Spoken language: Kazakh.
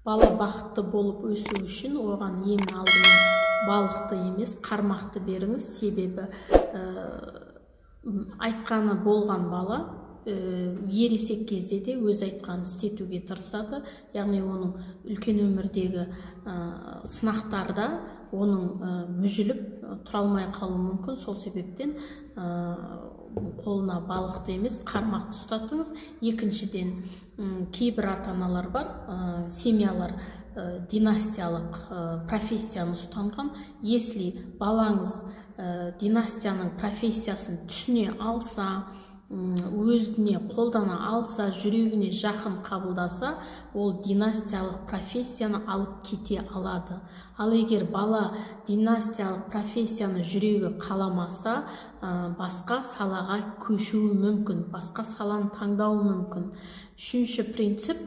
Бала бақытты болып өсу үшін оған ең алдымен балықты емес, қармақты беріңіз. Себебі айтқаны болған бала ересек кезде де өз айтқанын істетуге тырысады, яғни оның үлкен өмірдегі сынақтарда оның мүжіліп тұра алмай қалуы мүмкін. Сол себептен қолына балықты емес, қармақты ұстатыңыз. Екіншіден, кейбір ата аналар бар, семьялар династиялық профессияны ұстанған. Если балаңыз династияның профессиясын түсіне алса, өзіне қолдана алса, жүрегіне жақын қабылдаса, ол династиялық профессияны алып кете алады. Ал егер бала династиялық профессияны жүрегі қаламаса, басқа салаға көшуі мүмкін, басқа саланы таңдауы мүмкін. Үшінші принцип.